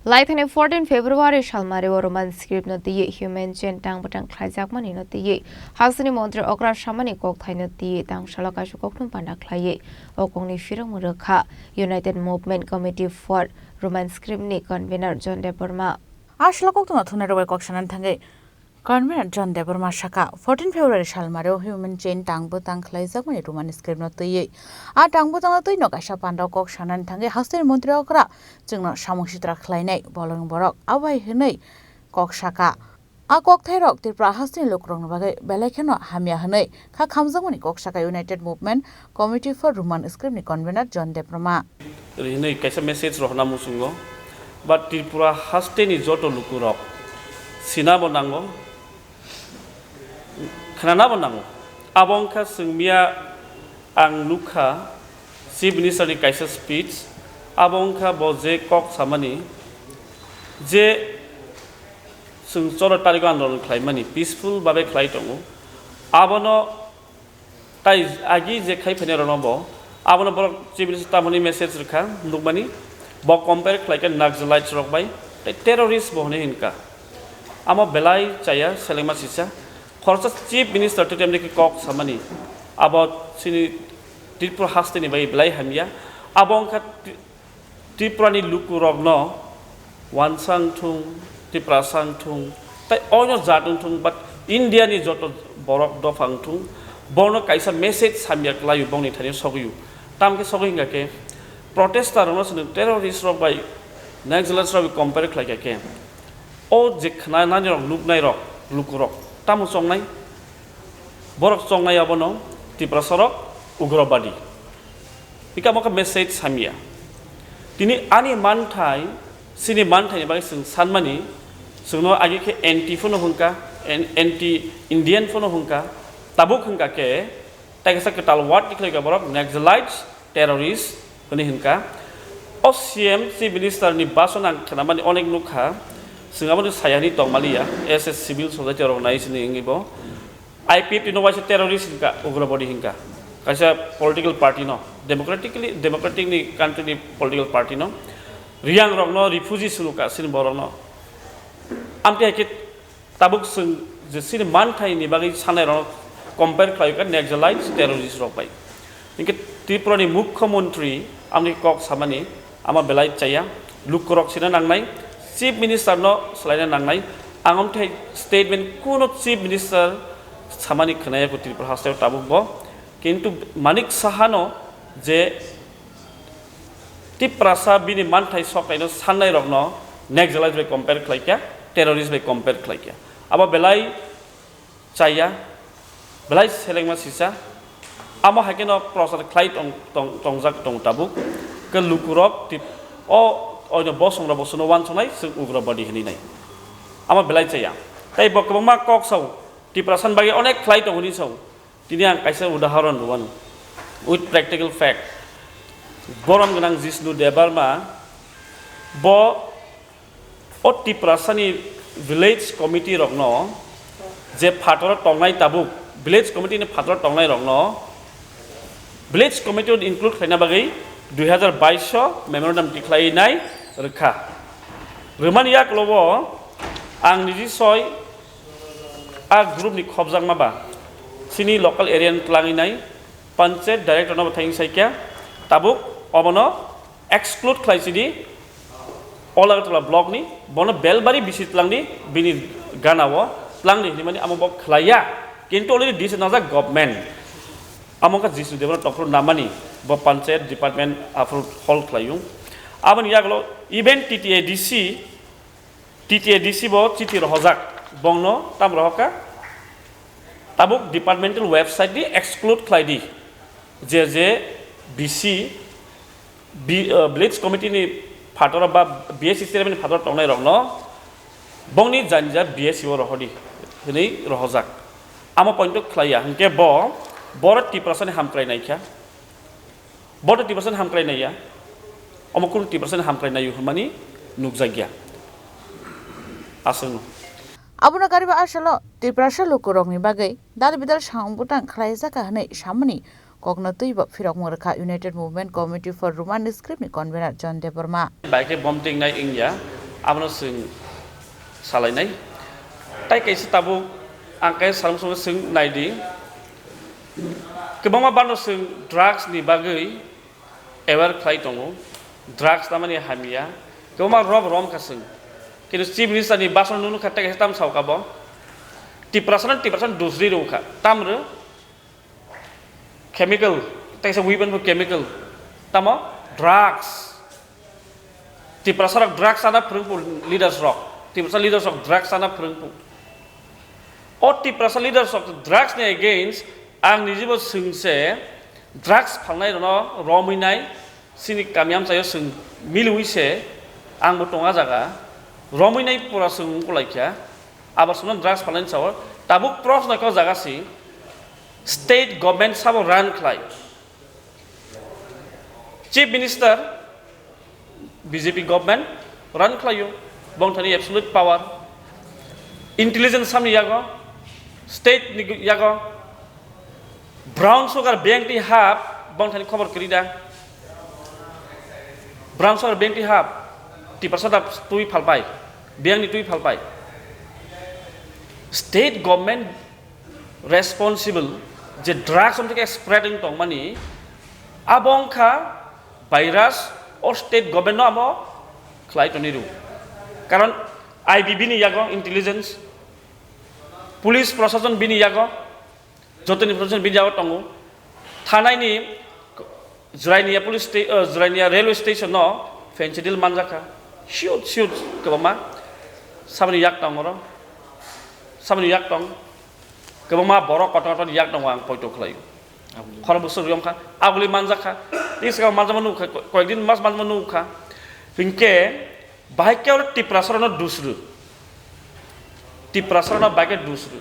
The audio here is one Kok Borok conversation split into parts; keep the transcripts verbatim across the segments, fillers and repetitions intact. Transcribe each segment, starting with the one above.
Laithani fourteen February salmari o Roman script no twiwi human chain tang bwtang khlaijakmani no twiwi hasteni montri okra samani kokthaino twiwi tangsalo kaisa kokthum panda khlaiwi o kokni phirokmung rwkha United Movement Committee for Roman script ni convener John Debbarma. A salo kokthumno thumnai rok bai kok sanani thangwi Convener John Debbarma saka, fourteen February salmari o human chain tang bwtang khlaijakmani Roman script no twiwi. A tang bwtang no twino kaisa panda kok sanani thangwi hasteni montri okra chwngno samung sitra khlainai bolong borok abai hwnwi kok saka. A kokthai rok Tripura hasteni lukurokni bagwi belai kheno hamya hwnwi kha khamjakmani kok saka United Movement Committee for Roman script ni convener John Debbarma. Ri hwnwi kaisa message rohorna muchungo, ba Tripura hasteni joto lukurok sinabo nango, khnanabo nango. Abo wngkha chwng miya ang nukha Chief Minister ni kaisa speech, abo wngkha bo je kok samani je chwng choro tarigo andolon khlaimani peaceful babe khlai tongo, abono Tai agi je khai phainai rokno bo, abono borok Chief Minister tamoni message rwkha, nukmani, bo compare khlaikha Naxalites rok bai, tei terrorist bo hwnwi hinkha. Amo belai chaya selengma sisa. Khoroksa Chief Minister tei temni khe kok samani, abo chini Tripura hasteni bai belai hamya. Abo wngkha Tripurani lukurokno Wansa wngthung, Tiprasa wngthung, tei oino jat wngthung, but Indiani joto borok dopha wngthung, bono kaisa message samya kwlaio, bongni thani sogwio. Tamkhe sogwi hingkha khe, protester rokno chwng terrorist rok bai Naxalites rok bai compare khlaikha khe, o je khwnanani rok, nuknai rok, lukurok tamo chongnai? Borok chongnai abono Tiprasa rok ugrobadi. Hika mo khe message samya. Tini ani manthai, chini manthai ni bagwi chwng sanmani, chwngno agi khe anti phano hwnka, an-, anti Indian phano hwnka, tabuk hwnka khe, tei kaisa kwtal word tikhlai ka borok Naxalites, terrorist hwnwi hwnka. O C M, Chief Minister ni bason ang khnamani onek nukha, chwng aboni sayani tongmaliya, S S civil society rok nai sini wngwi bo. I P F T no waisa terrorist hinka, ugrobadi hinka. Kaisa political party no, democratically, democratic ni country ni political party no, Riyang rok no refugee sunuka, sini borok no. Amte hai khe tabuk chwng je sini manthai ni bagwi sanai rok no compare khlai ka Naxalites terrorist rok bai. Hinkhe Tripura ni Mukhyamantri amni kok samani, Ama belai chaya, lukurok sina nangnai, Chief Minister no salaina nangnai. Ang amthai statement kuno Chief Minister samani khwnaya ko Tripura hasteo tabuk bo. Kintu Manik Saha no je Tiprasa bini manthai soknaino sannai rokno Naxalite bai compare khlaikha, terrorist bai compare khlaikha. Abo belai chaya, belai selengma sisa. Amo hai kheno prochar khlai tong, tong, tongjak tongo tabuk. Khe lukurok tip-, o, oino bosongrok bo chwngno uansuknai, chwng ugrobadi hwnwi nai. Amo belai chaya. Tei bo kwbangma kok sao, Tiprasani bagwi onek khlai tongo hwnwi sao. Tini ang kaisa udahoron rwmano. With practical fact. Borom gwnang Jishnu Debbarma, bo O Tiprasani village committee rokno je phataro tongnai tabuk, village committee ni phataro tongnai rokno village committee o include khlaina bagwi dui hazar bais o memorandum tikhlai nai rwkha. Rwmani yaklobo ang niji soi a group ni khobjakma ba chini local area ni twlangwi nai panchayat director no bo thangwi saikha tabuk obono exclude khlai sidi, o Agartala block ni, bono Belbari bisi tlang di, bini gana o tlang di hinwi mani amo bo khlai ya, kintu already decision najak government. Amo wngkha Jishnu Debbarma tongphuru namani, bo panchayat department aphuru hol khlai o. Aboni yagulo even T T A D C, T T A D C bo chithi rohojak, bongno tam rohokha? Tabuk departmental website di exclude khlai di, je je B C, B, uh, village committee ni phataro ba B S C chairman ni phataro tongnai rokno bongni janja B S C o rohodi hwnwi rohojak. Amo point o khlai ya, hinkhe bo, boro Tiprasani hamkrai naikha. Boto Tiprasani hamkrai naiya, omo kunu Tiprasani hamkrai naiyo hwnmani nukjakya. Aswkno. Abono kariba asalo Tiprasa lukurokni bagwi dal bidal samung bwtang khlaijak kha hwnwi samani kokno twibo phirokmung rwkha United Movement Committee for Roman Script ni convener John Debbarma. Bai khe bom tingnai wngya, Abono chwng salainai. Tai kaisa tabuk ang kaisa salam sono chwng naidi. Kwbangma bano chwng drugs ni bagwi aware khlai tongo. Drugs tamani hamya. Kwbangma rob rom kha chwng. Kintu Chief Minister ni bason nunu kha tei kaisa tam sao kha bo. Tiprasa no Tiprasa no dusri rw kha. Tamrw chemical, tei kaisa weapon bo chemical. Tamo drugs. Tiprasa rok drugs chana phwrwngphu leaders rok. Tiprasa leaders rok drugs chana phwrwngphu. O Tiprasa leaders rok drugs ni against ang nijibo swngse drugs phalnai rono romwi nai sini kami amchaio swng miliwi se ang bo tonga jaga romwi nai pura swng ungkulai kha. Abar swngno drugs phalnai sao tabuk proshno khe o jaga si state government sabo run khlai. Chief Minister B J P government run khlaio, bongthani absolute power, intelligence samni yago, state ni yago, brown sugar bank ni hap, bongthani khobor kwrwi da, brown sugar bank ni hap, Tiprasa da twi phalpai, bank ni twi phalpai, state government responsible je drugs omtike spread wng tongmani, abo wngkha virus o state government no amo khlai toni rw. Karon I B bini yago intelligence, police prosason bini yago, jotoni prosason bini yago tongo. Thanai ni Jrainia police sta-, uh, Jrainia railway station no fentanyl manjakha. Huge, huge kwbangma. Saboni yak tong oro. Saboni yak tong. Kwbangma borok kotor kotor yak tongo ang poito khlaio. Khorok bwswk riyong kha, abuli manjak kha. Tei swkang manjakma nuk kha, koyekdin mas manjakma nuk kha. Hinkhe bahai khe oro Tiprasa rokno dusru. Tiprasa rokno bahai khe dusru.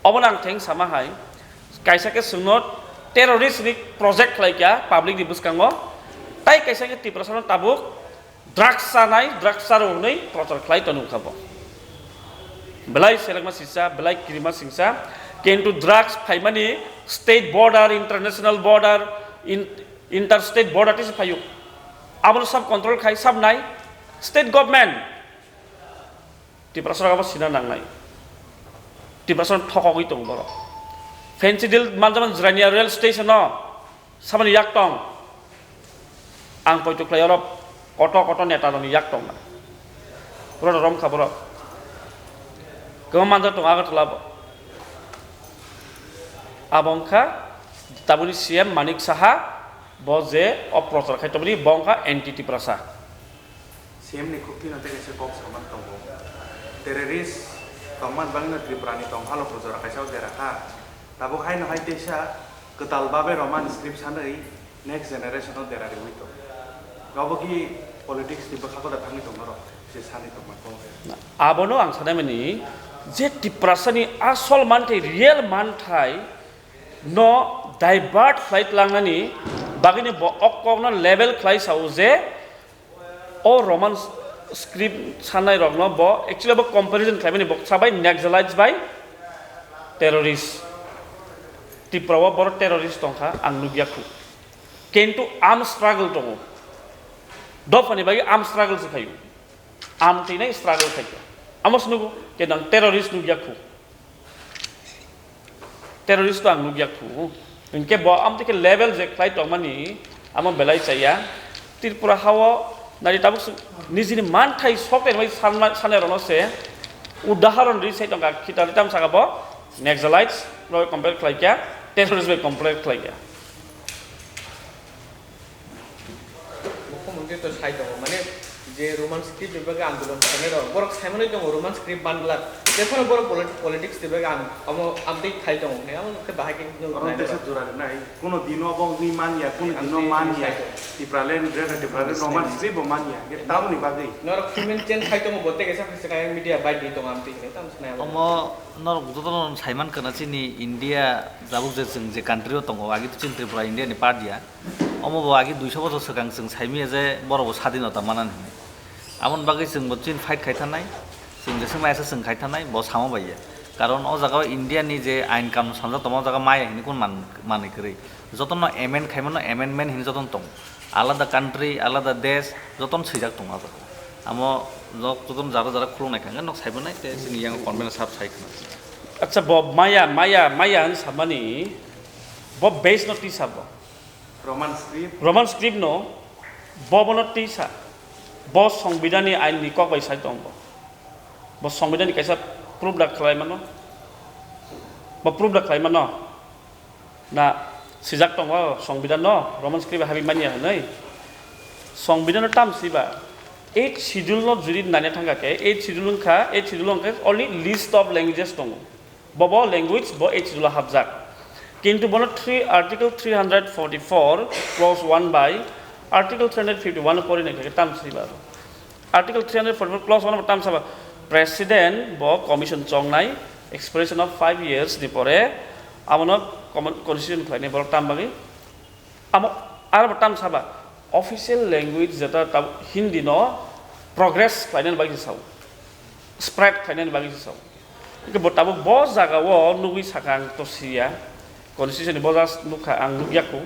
Obono ang theng sama hai. Kaisa khe chwngno terrorist ni project khlai kha public ni bwskango. Tai kaisa khe Tiprasa rokno tabuk drugs chanai, drugs charo hwnwi prochar khlai tongwi kha bo. Belai selengma singsa, belai kirima singsa, kintu drugs phaimani state border, international border, in-, interstate border tisi phaio. Abono sub control khai, sub nai state government. Tiprasa rok abo sina nangnai. Tiprasa rok thokogwi tongo borok. Fentanyl manjakmani Jrainia rail station o. Saboni yak tong. Ang poito khlai oro koto koto neta rokni yak tong na. Borok rom kha borok. Kwbang manjak tongo Agartala bo. Abo wngkha tabukni C M Manik Saha, bo je o prochar khai tongmani bo wngkha anti Tiprasa. C M ni khukti no tei kaisa kok samani tongo. Terrorist tongmani bagwino Tripura ni tongphalo bujora kaisa o dera kha. Tabuk haino hai teisa kwtal babe Roman script sanwi next generation o dera riwi tong. Obo ki politics ni bwkha koda thangwi tong norok je sani tongma kok. Abono ang sanai mani je Tiprasa ni asol manthai, real manthai no divert khlai tlangnani bagwino bo o kokno level khlai sao je o Roman script sanai rokno bo actually bo comparison khlaimani bo sabai Naxalites bai terrorist. Tripura o borok terrorist tongkha ang nukya khu. Kintu arm struggle tongo. Dophani bagwi arm struggle se khaio. Arm twi nai struggle khaikha. Amo se nugo, kintu ang terrorist nukya khu. Terrorist to ang nukya khu. Hinkhe bo amtwi khe level je khlai tongmani, amo belai chaya. Tripura hao nari tabuk su-, nijini manthai sok tei bai sanma-, sanai rokno se udaharon ri sai tongkha, khitali tam saka bo Naxalites rok compare khlai kya, terrorist bai compare khlai kya. Mukhyamantri to sai tongo, mane je Roman script ni bagwi andolon khainai rok, borok sai manwi tongo Roman script ban glak, jephano borok polit-, politics ni bagwi ang omo amtwi khai tongo hwnwi, amo khe bahai khe nw Oro nainai teisa rok. Jora rwnai, kuno dino bo wngwi man ya, kuno dino Amtwi man ya, sai tongo. Tipraland, Greater Tipraland, Roman script bo man ya, khe tamoni bagwi. Norok human chain khai tongo, bo tei kaisa phaisa kaya media bai di tongo amtwi hwnwi, tamo se nai amo. Omo norok jotono saiman kana chini India jabuk je chwng je country o tongo, agi to chini Tripura India ni part ya. Omo bo agi duiso bochor swkang chwng saimanya je borok bo sadinota manani hinwi. Aboni bagwi chwng bo chini fight khai thanai, chwng jeswk naisa chwng khai thanai, bo samo bai ya. Karon o jaga o India ni je ain kanun sanjak tongma o jaga maya hinwi kun man-, manwi kwrwi. Jotono amend khaimano amendment hinwi jotono tongo. Alada country, alada desh, jotono swijak tongo o jaga o. Amo nok jotono jara jara khulungnai kha, nok saibo nai, tei chini yang convener sab sai khna. Acha, bo maya, maya, maya hwn samani, bo base no tisa bo. Roman script. Roman script no, bo bono tisa. Bo Songbidan ni ain ni kok bai sai tong bo. Bo Songbidan ni kaisa proof da khlai mano. Bo proof da khlai mano. Na sijak tongo Songbidan no Roman script habi manya hwnwi. Songbidan no tam siba. Eighth schedule no juri naina thangkha khe, eighth schedule wngkha, eighth schedule wngkha only list of languages tongo. Bobo language bo eighth schedule o hapjak. Kintu bono three, article three hundred forty-four clause one by article three hundred fifty-one pori naikha khe tam siba. Article three hundred forty-four clause one bo tam saba, President bo commission chongnai expiration of five years ni pore abono common constitution khlainai borok tam bagwi. Amo aro bo tam saba, official language jeta tab Hindi no progress khlainani bagwi se sao, spread khlainani bagwi se sao. Hingke bo tabuk bo jaga o nugwi saka ang to siya, constitution ni bo just nukha ang nukya kho.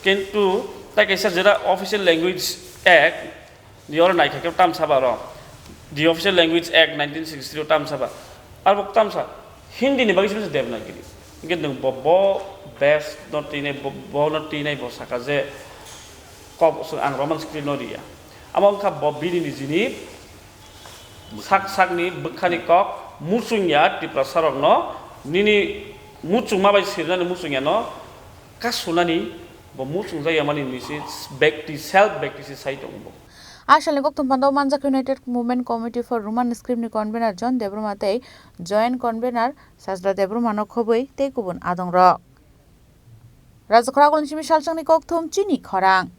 Kintu tai kaisa jeta Official Language Act ni oro naikha khe tam saba oro, the Official Language Act nineteen sixty-three o tam saba. Aro bo tam sa Hindi ni bagwi se Devanagiri. Hingke nwng bo, bo base no twi nai, bo, bo no twi nai bo saka je kok ang Roman script no riya. Amo wngkha bo bini nijini sak sakni bwkhani kok muchungya Tiprasa rokno nini muchungma bai sirnani muchungya no kasunani bo muchungjak yamani nisi bekti self bekti se sai tongo bo. A salni kokthum phano manjak United Movement Committee for Roman Script ni convener John Debbarma tei joint convener Sajla Debbarma no khobwi tei kubun adongrok. Rajakhora Agulni simi salsongni kokthum chini khorang.